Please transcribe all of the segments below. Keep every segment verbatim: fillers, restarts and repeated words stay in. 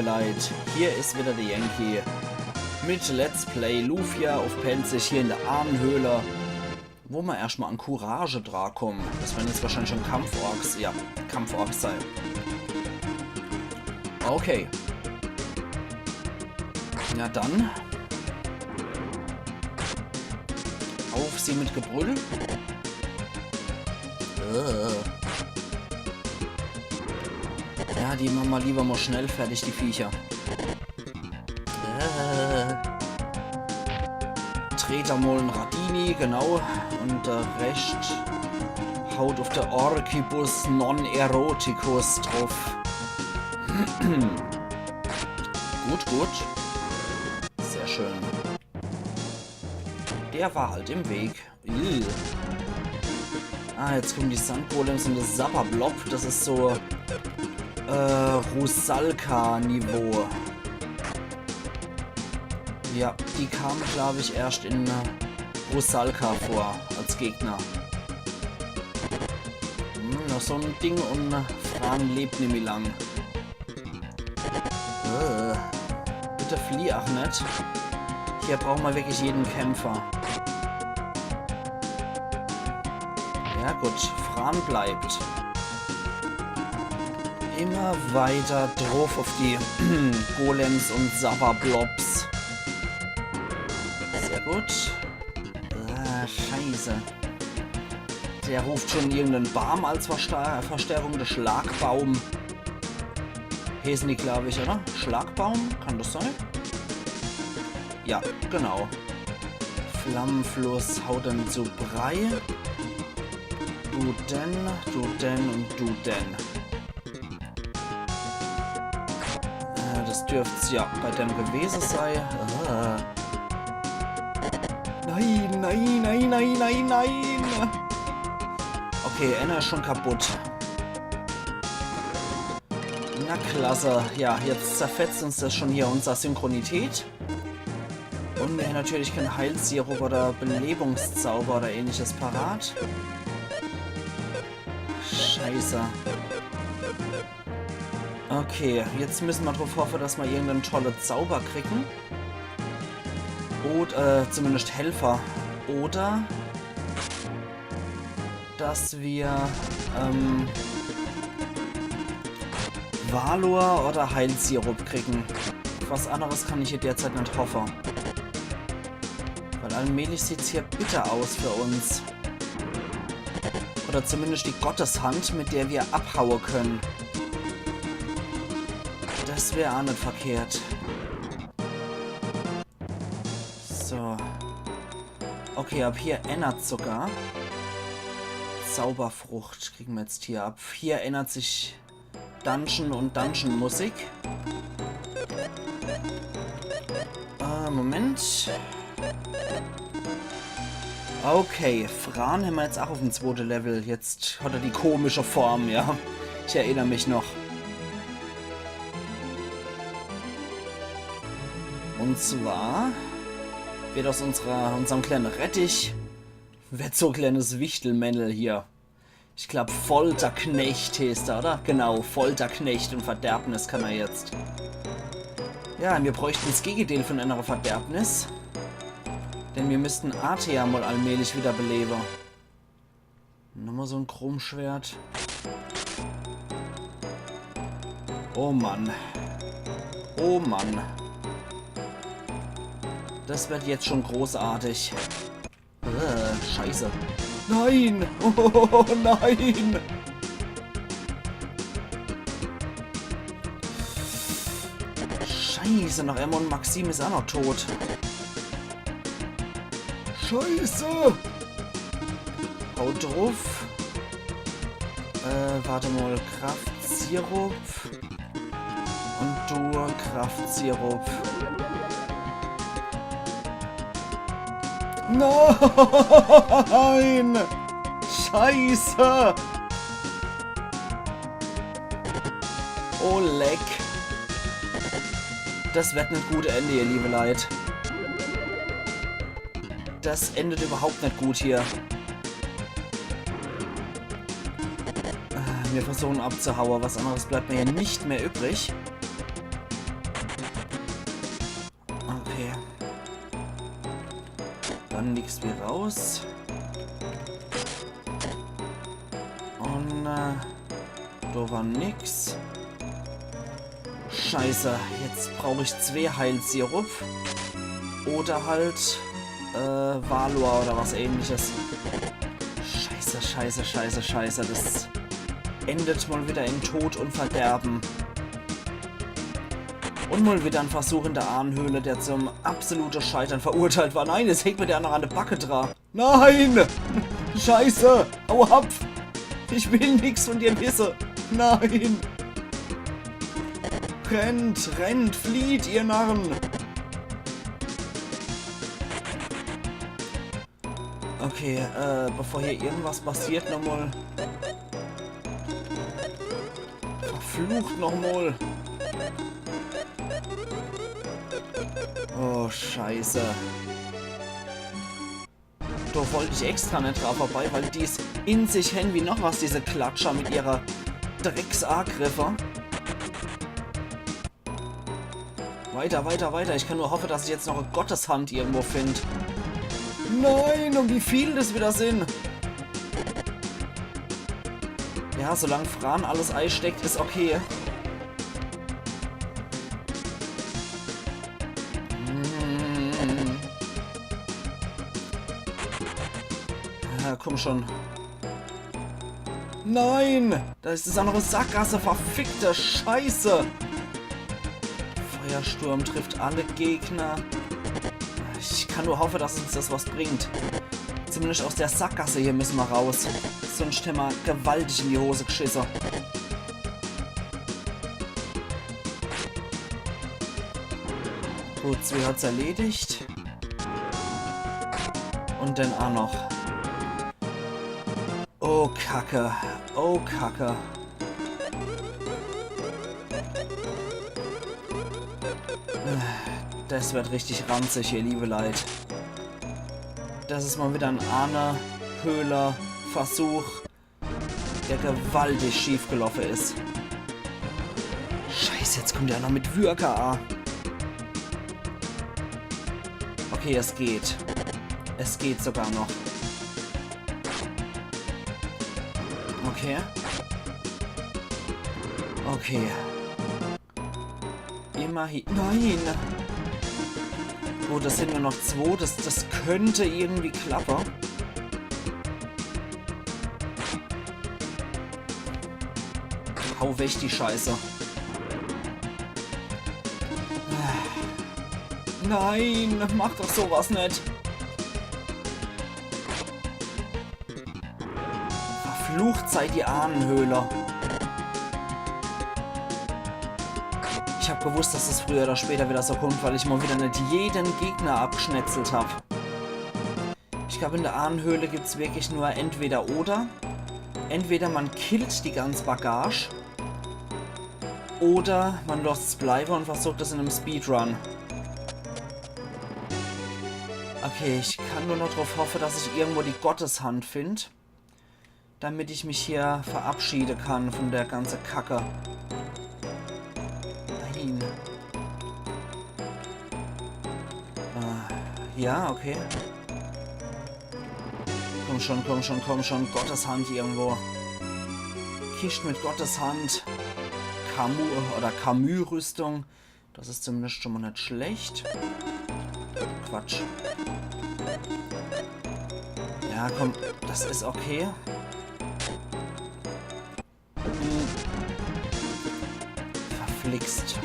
Leit, hier is wieder de Yankee mit Let's Play Lufia uff Pälzisch hier in de Ahnenhöhle, wo ma erscht mal an Courage drakomme. Des werre jetzt wahrscheinlich schun Kampforks, ja, Kampforks sei. Okay. Na dann. Uff sie mit Gebrüll. Äh. Ja, die mache ma liewer mal schnell fertig, die Viecher. Äh. Tret emol en Radini, genau. Un de Rescht haut uff de Orcibus non eroticus druff. Gut, gut. Sehr schön. Der war halt im Weg. Ih. Ah, jetzt kommen die Sandgolems un de Sabberblob. Des is so, äh, Rusalka-Niveau. Ja, die kamen, glaab ich, erscht in, äh, Rusalka vor als Gegner. Hm, noch so en Ding un Fran lebt nimmi lang. Äh, bitte flieh ach net. Hier brauche ma wirklich jeden Kämpfer. Ja gut, Fran bleibt. Immer weiter druff uff die Golems un Sabberblobs. Sehr gut. Ah, Scheiße. Der ruft schun irgenden Baam als Versta-, Verstärkung, de Schlagbaum. Heeßen die, glaab ich, oder? Schlagbaum? Kann des sei? Ja, genau. Flammenfluss haut den zu Brei. Du den, du den un du den. Äh, des dürft's ja bei dem gewese sei. Äh. Nein, nein, nein. Okay, eener is schun kaputt. Na klasse. Ja, jetzt zerfetzt uns des schun hier, unser Synchronität. Un mir hän natürlich kän Heilsirup oder Belebungszauber oder ähnliches parat. Scheiße. Okay, jetzt misse ma druff hoffe, dass ma irgenden tolle Zauber kriegen. Oder, äh, zumindest Helfer. Oder dass ma, ähm, Valor oder Heilsirup kriegen. Uff was anneres kann ich hier derzeit net hoffe. Weil allmählich sieht's hier bitter aus für uns. Oder zumindest die Gotteshand, mit der ma abhaue kenne. Des wär ach net verkehrt. So. Okay, ab hier ännert sogar. Zauberfrucht kriegen ma jetzt hier. Ab hier ännert sich Dungeon un Dungeon-Musik. Äh, Moment. Okay, Fran hämmer jetzt ach uffm zwote Level. Jetzt hat er die komische Form, ja. Ich erinner mich noch. Un zwar wird aus unserer, unserm kleine Rettich, wird so e kleines Wichtelmännel hier. Ich glaab, Folterknecht heeßt er, oder? Genau, Folterknecht un Verderbnis kann er jetzt. Ja, mir bräuchten s Gegedeil vun änner Verderbnis. Denn mir missten Athia mol allmählich wiederbelewe. Nochmol so e Chromschwert. Oh Mann. Oh Mann. Des wird jetzt schun großartig. Äh, Scheiße. Nein! Oh nein! Scheiße, noch emol un Maxim is ach noch tot. Scheiße! Haut druff. Äh, wart mol, Kraftsirup. Un du, Kraftsirup. Nein! Scheiße! Oh, leck. Des wird net gut ende, ihr liebe Leit. Des endet überhaupt net gut hier. Äh, mir versuchen abzuhaue. Was anneres bleibt mir hier net mehr übrig. Nix wie raus. Un, äh, do war nix. Scheiße, jetzt brauch ich zwee Heilsirup. Oder halt, äh, Valor oder was ähnliches. Scheiße, scheiße, scheiße, scheiße. Das endet mal wieder in Tod und Verderben. Und mal wieder en Versuch in der Ahnenhöhle, der zum absolute Scheitern verurteilt war. Nein, jetzt hängt mir der noch an der Backe dra. Nein! Scheiße! Hau ab! Ich will nix von dir wisse! Nein! Rennt, rennt, flieht, ihr Narren! Okay, äh, bevor hier irgendwas passiert, nochmal. Verflucht nochmal. Oh, Scheiße. Do wollt ich extra net dra vorbei, weil die's in sich hen wie noch was, diese Klatscher mit ihrer Drecksagriffe. Weiter, weiter, weiter. Ich kann nur hoffe, dass ich jetzt noch e Gotteshand irgendwo find. Nein, und wie viel das wieder sin. Ja, solang Fran alles eisteckt, is okay. Mm. Ja, komm schon. Nein! Da is es auch noch e Sackgasse, verfickte Scheiße! Feuersturm trifft alle Gegner. Ich kann nur hoffe, dass uns das was bringt. Zumindest aus der Sackgasse hier müsse mer raus. Sonst hämmer gewaltig in die Hose gschisse. Gut, sie hat's erledigt. Und dann auch noch. Oh, Kacke. Oh, Kacke. Das wird richtig ranzig hier, liebe Leit. Das is mal wieder en Ahnenhöhle-Versuch, der gewaltig schief gelaufe is. Scheiße, jetzt kommt er noch mit Würger. Okay, es geht. Es geht sogar noch. Okay. Okay. Immerhin. Nein! Gut, das sin nur noch zwo. Das, das könnte irgendwie klappe. Hau weg, die Scheiße. Nein, mach doch sowas net. Verflucht sei die Ahnenhöhle. Ich hab gewusst, dass es früher oder später wieder so kommt, weil ich mal wieder net jeden Gegner abgeschnetzelt hab. Ich glaub, in der Ahnenhöhle gibt's wirklich nur entweder oder. Entweder man killt die ganz Bagage oder man loss's bleibe und versucht es in einem Speedrun. Okay, ich kann nur noch drauf hoffe, dass ich irgendwo die Gotteshand find, damit ich mich hier verabschiede kann von der ganze Kacke. Nein. Äh, ja, okay. Komm schon, komm schon, komm schon. Gotteshand irgendwo. Kischt mit Gotteshand. Camus oder Camus-Rüstung. Das is zumindest schon mal net schlecht. Quatsch. Ja, komm, das is okay. Hm. Verflixt.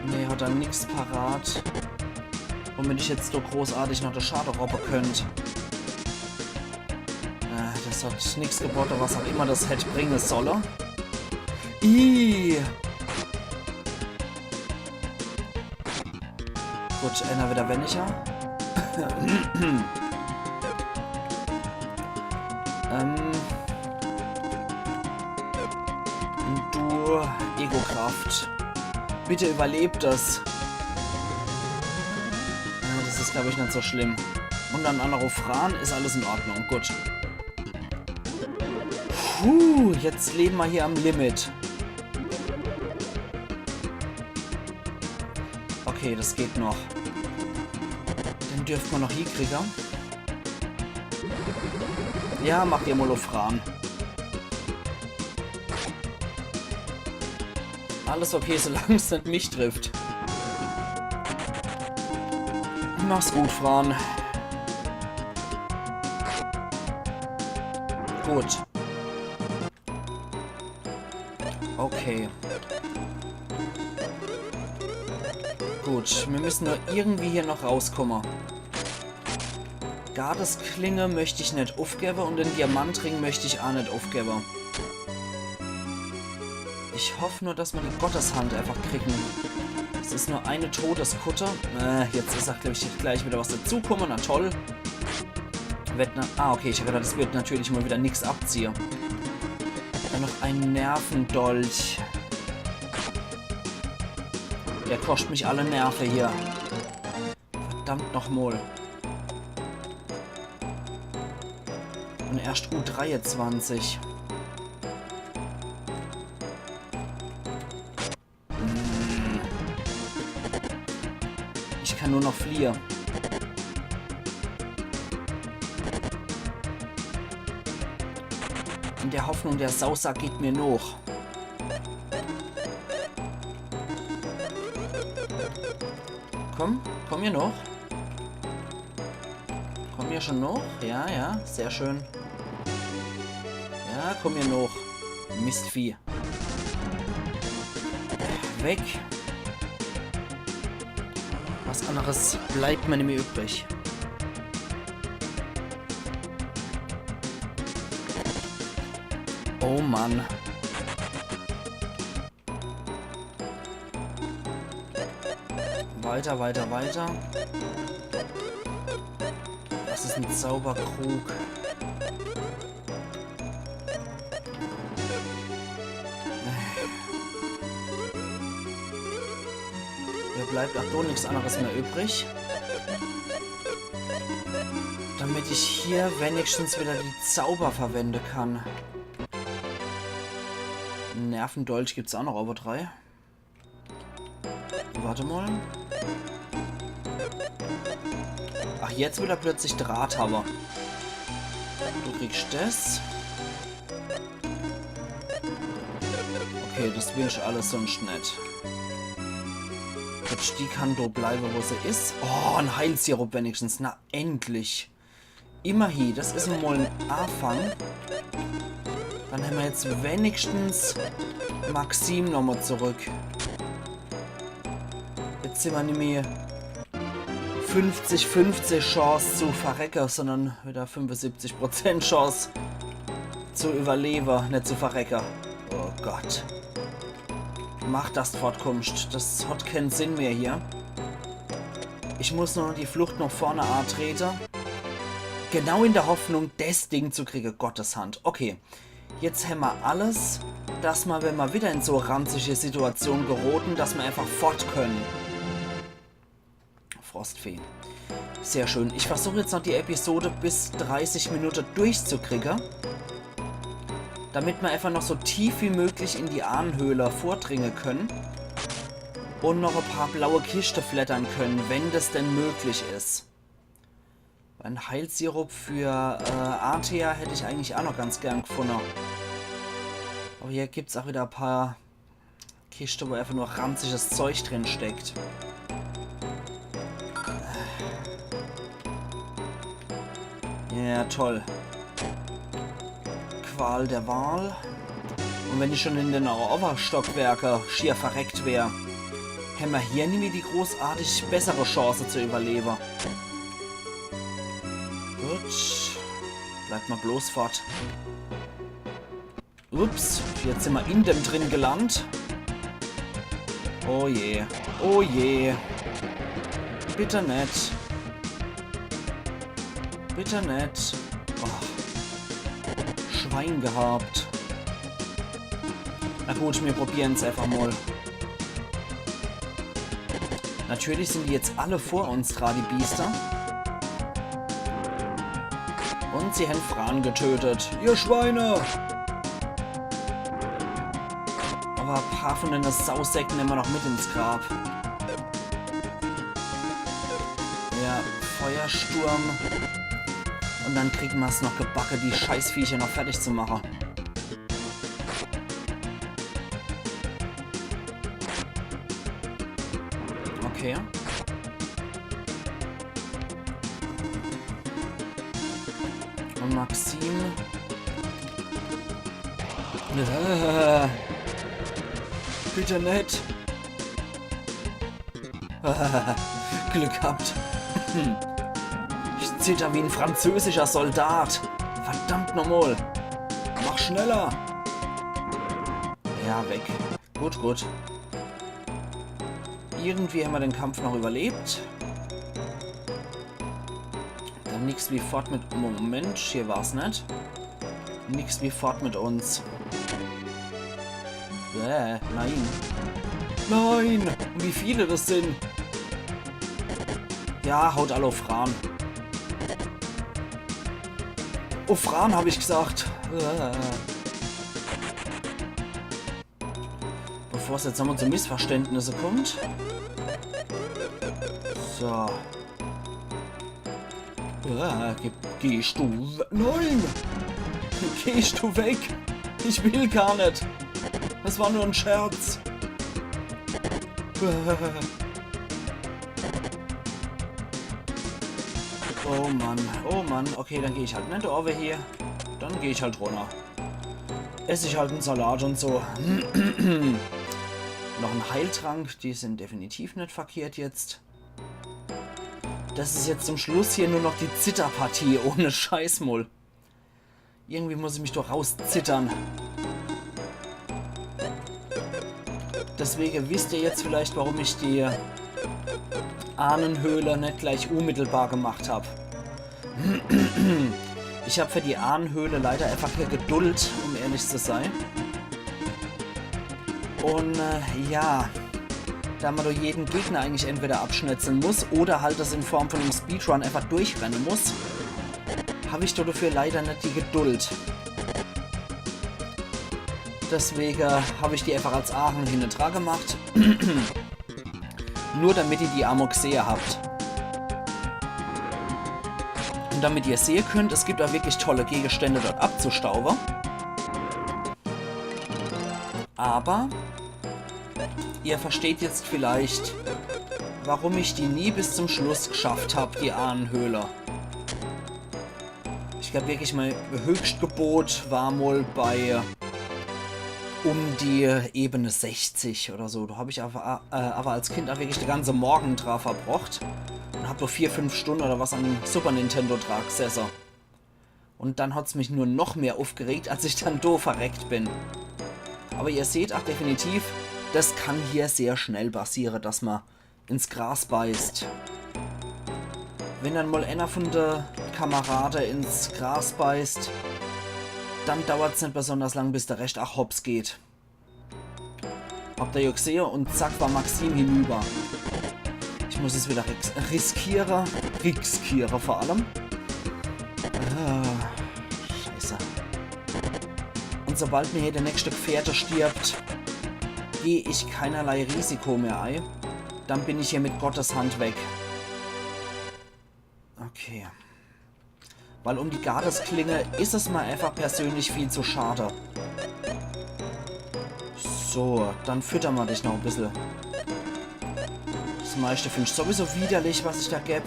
Nee, hat er nix parat, womit ich jetzt so großartig noch de Schade robbe könnt. Äh, das hat nix gebracht, was auch immer das hätt bringe solle. Ih. Gut, einer wieder weniger. Ähm. Und du, Ego-Kraft. Bitte überlebt das. Ja, das is, glaub ich, net so schlimm. Und en Anruf ran, is alles in Ordnung. Gut. Puh, jetzt leben wir hier am Limit. Okay, das geht noch. Dürft ma noch hiekriege. Ja, mach dir mol uff, Fran. Alles okay, solang's net mich trifft. Mach's gut, Fran. Gut. Okay. Gut, mir müssen nur irgendwie hier noch rauskomme. Gardesklinge möcht ich net uffgewwe und den Diamantring möcht ich aa net uffgewwe. Ich hoff nur, dass ma die Gotteshand einfach kriegen. Es is nur eine Todeskutte. Äh, jetzt is aa, glaab ich, gleich wieder was dazukomme. Na toll. Wird na ah, okay, ich hab gedacht, es wird natürlich mol wieder nix abziehe. Dann noch ein Nervendolch. Der koscht mich alle Nerve hier. Verdammt noch mol. Und erscht U dreiundzwanzig. Hm. Ich kann nur noch fliehe. In der Hoffnung, der Sausack geht mir noch. Komm, komm hier noch. Komm hier schon noch. Ja, ja, sehr schön. Ja, komm hier noch. Mistvieh. Weg. Was anderes bleibt mir nimmer übrig. Oh Mann. Weiter, weiter, weiter. Das is en Zauberkrug. Mir bleibt aa do nix anderes mehr übrig. Damit ich hier wenigstens wieder die Zauber verwende kann. Nervendolch gibt's aa noch, awwer drei. Warte mol. Ach, jetzt will er plötzlich Draht hawwe. Du kriegst des. Okay, das will ich alles sonst net. Jetzt die kann do bleibe, wo se is. Oh, en Heilsirup wenigstens. Na, endlich. Immerhin, das is mol en Aafang. Dann hämmer jetzt wenigstens Maxim nochmol zurück. Jetzt simmer nimmi fünfzig fünfzig Chance zu verrecke, sondern wieder fünfundsiebzig Prozent Chance zu überlebe, net zu verrecke. Oh Gott. Mach, dass d' fortkummst. Das hat keen Sinn mehr hier. Ich muss nur noch die Flucht noch vorne antrete. Genau in der Hoffnung, des Ding zu kriege. Gotteshand. Okay. Jetzt hämmer alles, dass mer, wenn mer wieder in so ranzige Situation geroten, dass mer einfach fort können. Frostfee. Sehr schön. Ich versuch jetzt noch die Episode bis dreißig Minute durchzukriege. Damit mer einfach noch so tief wie möglich in die Ahnenhöhle vordringe können. Und noch e paar blaue Kischte flettere können, wenn das denn möglich is. En Heilsirup für, äh, Artea hätt ich eigentlich aa noch ganz gern gefunne. Awwer hier gibt's aa wieder e paar Kischte, wo einfach nur ranziges Zeug drin steckt. Ja, toll. Qual der Wahl. Und wenn ich schon in den Oberstockwerke schier verreckt wär, hämmer hier nimmi die großartig bessere Chance zu überlebe. Gut. Bleibt mer bloß fort. Ups, jetzt simmer in dem drin gelandt. Oh je, oh je. Bitte net. Bitte net. Oh. Schwein gehabt. Na gut, mir probieren's einfach mol. Natürlich sin die jetzt alle vor uns dra, die Biester. Und sie hän Fran getötet. Ihr Schweine! Awwer e paar von denne Sausäcke nemme mer noch mit ins Grab. Ja, Feuersturm. Und dann kriegen mer's noch gebacke, die Scheißviecher noch fertig zu mache. Okay. Und Maxim. Äh, bitte net. Glück gehabt. Ich zitter wie en französischer Soldat. Verdammt nochmal. Mach schneller. Ja, weg. Gut, gut. Irgendwie hämmer den Kampf noch überlebt. Dann nix wie fort mit... Moment, hier war's net. Nix wie fort mit uns. Bäh, nein. Nein! Und wie viele das sind! Ja, haut alle uff Fran. Uff Fran hab ich gesagt. Äh. Bevor es jetzt nochmal zu Missverständnisse kommt. So. Ja, geh, gehst du we-, nein! Gehst du weg? Ich will gar net. Das war nur en Scherz. Oh Mann, oh Mann. Okay, dann geh ich halt net over hier. Dann geh ich halt runner. Ess ich halt en Salat und so. Noch en Heiltrank, die sind definitiv net verkehrt jetzt. Das is jetzt zum Schluss hier nur noch die Zitterpartie, ohne Scheiß mol. Irgendwie muss ich mich doch rauszittern. Deswege wisst ihr jetzt vielleicht, warum ich die Ahnenhöhle net gleich unmittelbar gemacht hab. Ich hab für die Ahnenhöhle leider einfach kee Geduld, um ehrlich zu sein. Und, äh, ja, da man do jeden Gegner eigentlich entweder abschnetzeln muss oder halt das in Form von em Speedrun einfach durchrennen muss, hab ich do dafür leider net die Geduld. Deswege hab ich die einfach als Aachen hinne dra gemacht. Nur damit ihr die emol gsehe habt. Und damit ihr sehe könnt, es gibt auch wirklich tolle Gegenstände dort abzustauben. Aber ihr versteht jetzt vielleicht, warum ich die nie bis zum Schluss geschafft hab, die Ahnenhöhle. Ich glaub wirklich, mein Höchstgebot war mol bei um die Ebene sechzig oder so. Do hab ich aber, äh, aber als Kind auch wirklich de ganze Morgen dra verbrocht und hab nur vier, fünf Stunde oder was am Super Nintendo dra gsesse. Und dann hat's mich nur noch mehr uffgeregt, als ich dann do verreckt bin. Aber ihr seht auch definitiv, das kann hier sehr schnell passiere, dass man ins Gras beißt. Wenn dann mol einer von de Kamerade ins Gras beißt, dann dauert's net besonders lang, bis de Rescht auch hops geht. Habt ihr ja gsehe, und zack, war Maxim hinüber. Ich muss es wieder ris-, riskiere. Riskiere vor allem. Ah, Scheiße. Und sobald mir hier der nächste Gefährte stirbt, geh ich keinerlei Risiko mehr ei. Dann bin ich hier mit Gottes Hand weg. Okay. Weil um die Gardesklinge is es mir einfach persönlich viel zu schade. So, dann fütter mer dich noch e bissel. Das meiste find ich sowieso widerlich, was ich da geb.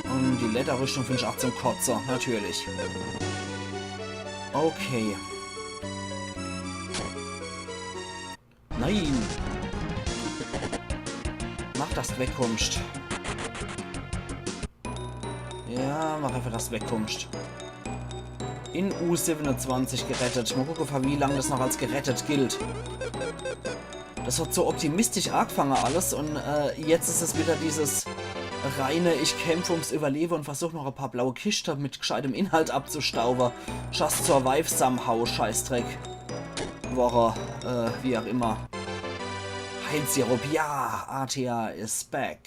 Und die Lederrüstung find ich auch zum Kotze, natürlich. Okay. Nein! Mach, dass du wegkommst. Ja, mach einfach, dass du wegkommst. In U siebenundzwanzig gerettet. Mal gucke, für wie lang das noch als gerettet gilt. Das hat so optimistisch agefange alles und, äh, jetzt is es wieder dieses reine, ich kämpf ums Überlebe und versuch noch e paar blaue Kischte mit gscheitem Inhalt abzustaube. Just survive somehow, Scheißdreck. Woche, äh, wie auch immer. Heilsirup, ja, A T A is back.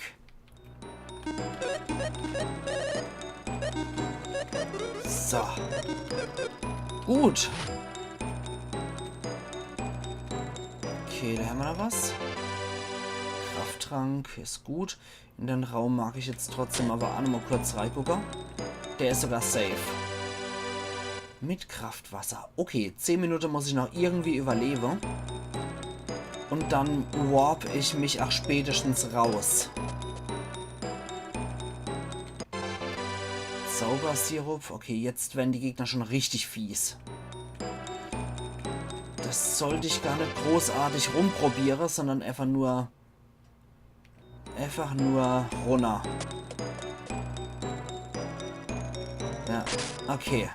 So. Gut. Okay, da hämmer noch was. Kraft Trank is gut. In den Raum mag ich jetzt trotzdem awwer aa nochmol kurz reigucke. Der is sogar safe. Mit Kraftwasser. Okay, zehn Minute muss ich noch irgendwie überlewe. Un dann warp ich mich ach spätestens raus. Zaubersirup. Okay, jetzt werre die Gegner schon richtig fies. Das sollt ich gar net großartig rumprobiere, sondern einfach nur Einfach nur runner. Ja, okay.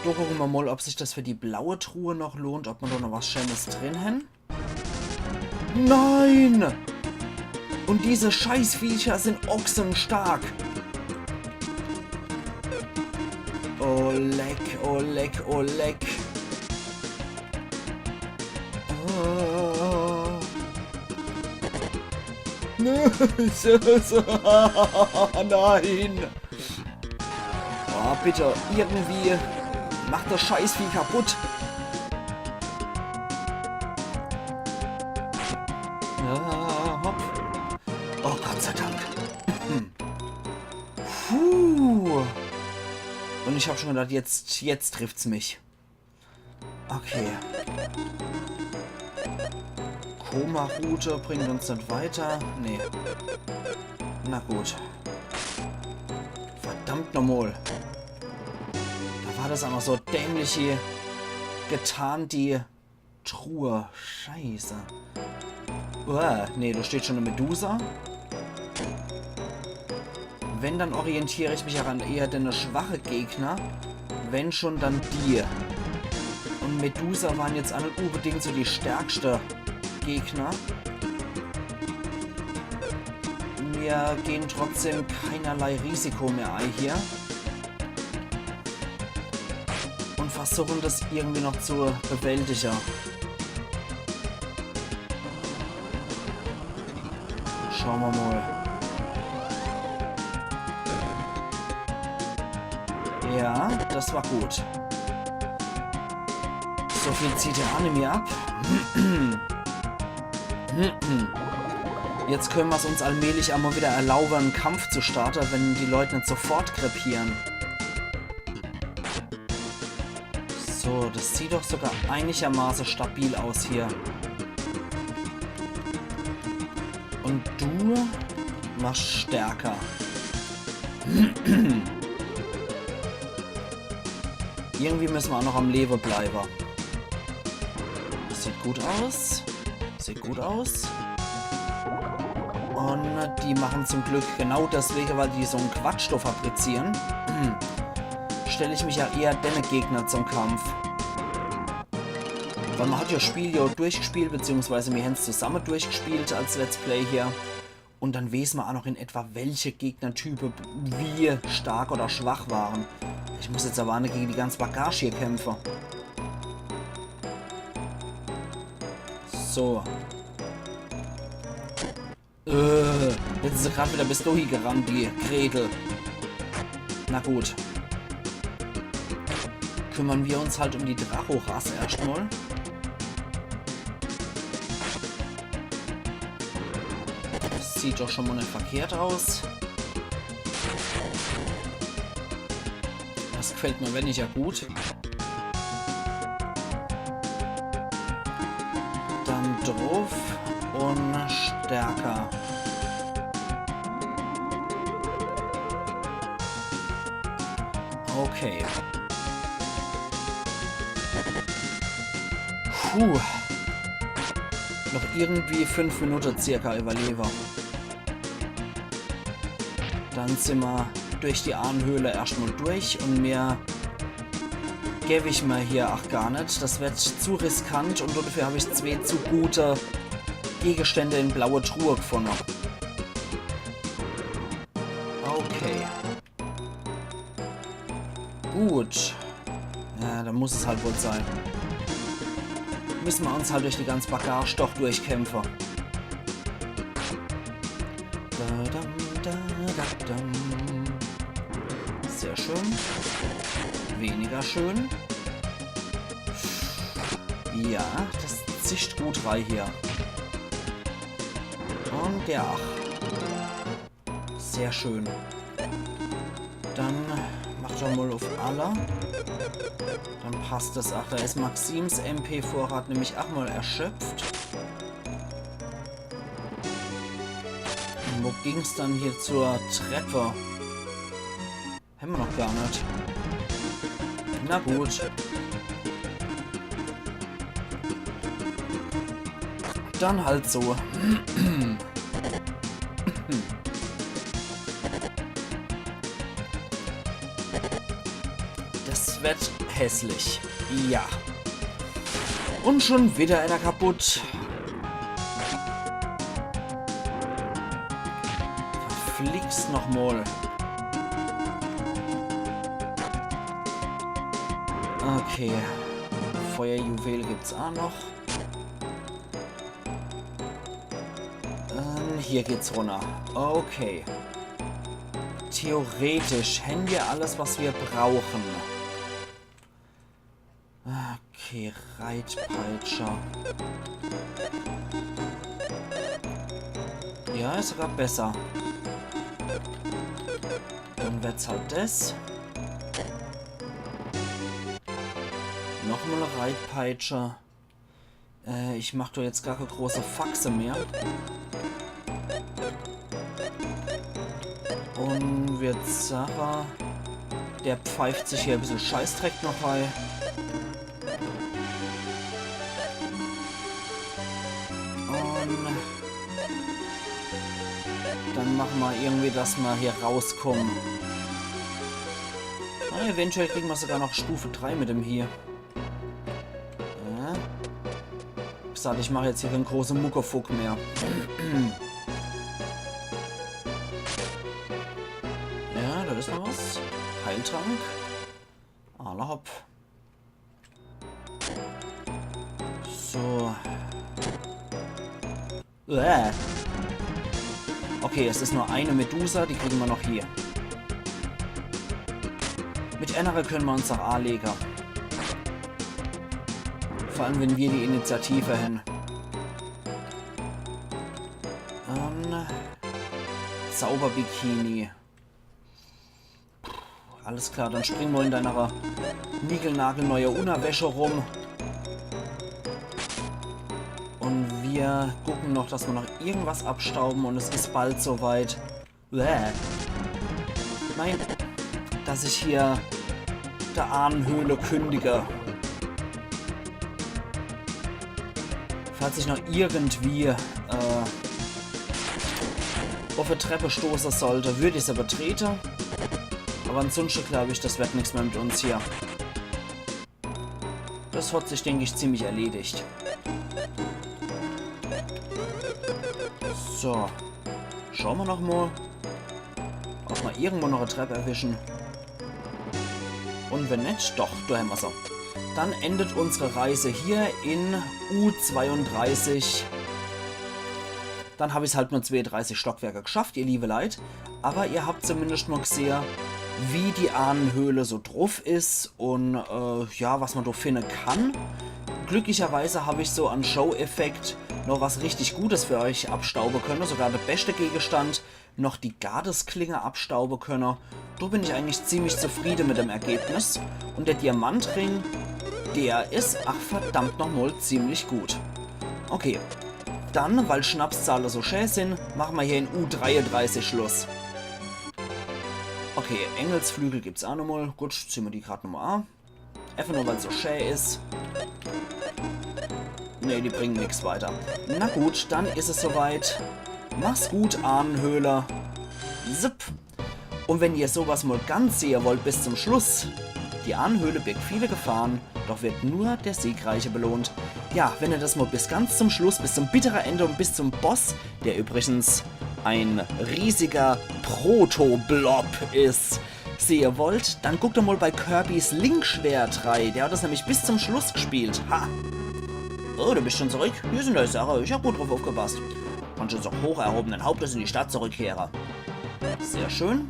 Do gucke mer mol, ob sich das für die blaue Truhe noch lohnt, ob mer do noch was Schönes drin hen. Nein! Un diese Scheißviecher sin ochsestark. Oh leck, oh leck, oh leck. Oh. Nein! Oh, bitte, irgendwie macht das Scheißvieh kaputt. Ja, hopp. Oh, Gott sei Dank. Puh. Un ich hab schon gedacht, jetzt, jetzt trifft's mich. Okay. Koma-Rute bringt uns net weiter. Nee. Na gut. Verdammt nochmol. Do war das ach noch so dämlich hier getarnt, die Truhe. Scheiße. Uah, nee, do steht schon e Medusa. Wenn, dann orientier ich mich ach an eher denne schwache Gegner. Wenn schon, dann die. Un Medusa waren jetzt ach net unbedingt so die stärkste Gegner. Mir gehn trotzdem keinerlei Risiko mehr ei hier. Un versuchen das irgendwie noch zu bewältige. Schaue mer mol. Ja, das war gut. So viel zieht der Anime ab. Jetzt könne mer's uns allmählich emol wieder erlaube, en Kampf zu starte, wenn die Leut net sofort krepiere. So, das sieht doch sogar einigermaße stabil aus hier. Un du machst stärker. Irgendwie müsse mer ach noch am Lewe bleiwe. Sieht gut aus. Sieht gut aus. Un die machen zum Glück genau deswege, weil die so en Quatsch do fabriziere, stell ich mich ach eher denne Gegner zum Kampf. Weil mer hat jo das Spiel jo durchgespielt, beziehungsweise mir hen's zusamme durchgespielt als Let's Play hier. Un dann weeß mer ach noch in etwa, welche Gegnertype wie stark oder schwach waren. Ich muss jetzt awwer ach net gege die ganz Bagage hier kämpfe. So. Äh, jetzt is se grad wieder bis dohi gerannt, die Gretel. Na gut. Kümmern wir uns halt um die Drachorasse erscht mol. Das sieht doch schon mol net verkehrt aus. Das gefällt mir weniger gut. Dann druff un stärker. Okay. Puh. Noch irgendwie fünf Minute circa überlewe. Dann simmer durch die Ahnhöhle erscht mol durch un mehr geb ich mir hier ach gar net. Das werd zu riskant un dafür hab ich zwee zu gute Gegenstände in blaue Truhe gefunne. Okay. Gut. Ja, dann muss es halt wohl sein. Müsse mer uns halt durch die ganz Bagage doch durchkämpfe. Da, dam, da, da, dam. Sehr schön. Weniger schön. Ja, das zischt gut rei hier. Und der acht. Sehr schön. Dann mach doch mal auf alle. Dann passt das. Ach, da is Maxims M P-Vorrat nämlich auch mal erschöpft. Und wo ging's dann hier zur Treppe? Hämmer noch gar net. Na gut. Dann halt so. Das wird hässlich. Ja. Und schon wieder einer kaputt. Verflixt noch mal. Okay. Feuerjuwel gibt's auch noch. Ähm, hier geht's runter. Okay. Theoretisch hämmer alles, was wir brauchen. Okay, Reitpeitsche. Ja, is sogar besser. Dann wird's halt das. Nochmal e Reitpeitsche. Äh, ich mach doch jetzt gar keine große Faxe mehr. Und wird Sarah, der pfeift sich hier ein bisschen Scheißdreck noch rein. Und dann machen wir irgendwie, dass wir hier rauskommen. Na, eventuell kriegen wir sogar noch Stufe drei mit dem hier. Ja. Wie gesagt, ich mache jetzt hier keinen großen Muckefuck mehr. Ja, da ist noch was. Heiltrank. Alla hopp. So. Uäh. Okay, es ist nur eine Medusa, die kriegen wir noch hier. Mit einer können wir uns auch anlegen. Vor allem, wenn wir die Initiative haben. Ähm, Zauberbikini. Alles klar, dann springen wir in deiner niegelnagelneuer Unterwäsche rum. Und wir gucken noch, dass wir noch irgendwas abstauben und es ist bald soweit. Bäh. Nein, dass ich hier der Ahnenhöhle kündige. Falls ich noch irgendwie, äh, auf eine Treppe stoßen sollte, würde ich sie betreten. Aber ansonsten glaube ich, das wird nichts mehr mit uns hier. Das hat sich, denke ich, ziemlich erledigt. So. Schauen wir noch mal, ob wir irgendwo noch eine Treppe erwischen. Und wenn nicht, doch, da haben wir sie. Dann endet unsere Reise hier in U zweiunddreißig. Dann hab ich's halt nur zweiunddreißig Stockwerke geschafft, ihr liebe Leit. Aber ihr habt zumindest mal gesehen, wie die Ahnenhöhle so drauf ist und, äh, ja, was man da finden kann. Glücklicherweise habe ich so an Show-Effekt noch was richtig Gutes für euch abstauben können. Sogar der beste Gegenstand, noch die Gottesklinge abstauben können. Da bin ich eigentlich ziemlich zufrieden mit dem Ergebnis. Und der Diamantring, der ist, ach verdammt nochmal, ziemlich gut. Okay, dann, weil Schnapszahle so schä sind, machen wir hier in U dreiunddreißig Schluss. Okay, Engelsflügel gibt's auch nochmal. Gut, ziehen wir die grad nochmal an. Einfach nur, weil's so schä is. Nee, die bringen nix weiter. Na gut, dann is es soweit. Mach's gut, Ahnenhöhle. Zip. Und wenn ihr sowas mal ganz sehen wollt bis zum Schluss, die Ahnenhöhle birgt viele Gefahren, doch wird nur der Siegreiche belohnt. Ja, wenn ihr das mal bis ganz zum Schluss, bis zum bitteren Ende und bis zum Boss, der übrigens ein riesiger Protoblob ist, sehen wollt, dann guckt doch mal bei Kirby's Linkschwert rein. Der hat das nämlich bis zum Schluss gespielt. Ha! Oh, du bist schon zurück? Hier sind deine Sachen. Ich hab gut drauf aufgepasst. Kannst jetzt auch hoch erhobenen Hauptes in die Stadt zurückkehren. Sehr schön.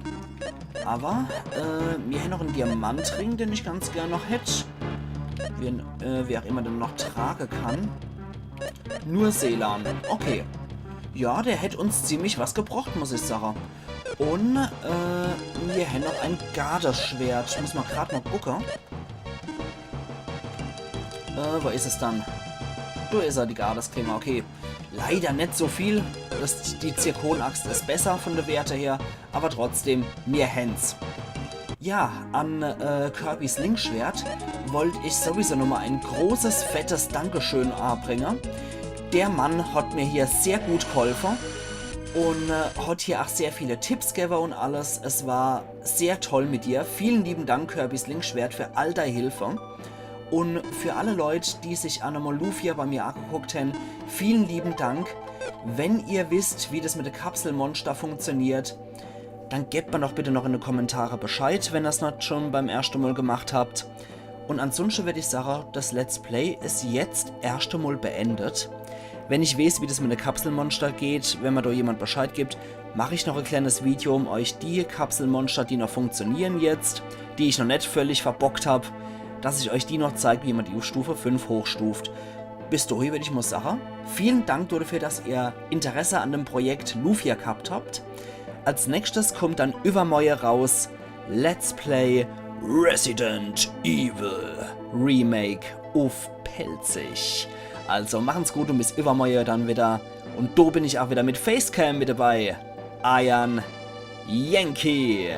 Aber, äh, mir hätt noch en Diamantring, den ich ganz gern noch hätt. Wie, äh, wie auch immer den noch tragen kann. Nur Selan. Okay. Ja, der hätt uns ziemlich was gebrocht, muss ich sage. Un, äh, mir hänn noch e Gardeschwert. Muss ma grad mol gucke. Äh, wo is es dann? Do is er, die Gardesklinge, okay. Leider net so viel. Das, die Zirkonaxt is besser von de Werte her, aber trotzdem, mir hänn's. Ja, an, äh, Kirbys Linkschwert wollt ich sowieso nochmal e großes, fettes Dankeschön abringe. Der Mann hat mir hier sehr gut geholfe un, äh, hat hier auch sehr viele Tipps gewwe un alles. Es war sehr toll mit dir. Vielen lieben Dank, Kirbys Linkschwert, für all dei Hilfe. Un für alle Leut, die sich auch nochmal Lufia bei mir angeguckt hänn, vielen lieben Dank. Wenn ihr wisst, wie das mit de Kapselmonster funktioniert, dann gebt mir doch bitte noch in de Kommentare Bescheid, wenn ihr's net schon beim erschte Mol gemacht habt. Un ansunschte würd ich sage, das Let's Play is jetzt erschte Mol beendet. Wenn ich weeß, wie das mit de Kapselmonster geht, wenn mir do jemand Bescheid gibt, mach ich noch e kleines Video, um euch die Kapselmonster, die noch funktionieren jetzt, die ich noch net völlig verbockt hab, dass ich euch die noch zeig, wie man die auf Stufe fünf hochstuft. Bis dohi würd ich mol sage, vielen Dank dafür, dass ihr Interesse an dem Projekt Lufia gehabt habt. Als nächstes kommt dann übermorje raus Let's Play Resident Evil Remake uff Pälzisch. Also machen's gut un bis übermorje dann wieder. Un do bin ich auch wieder mit Facecam mit dabei. Eiern Yankee.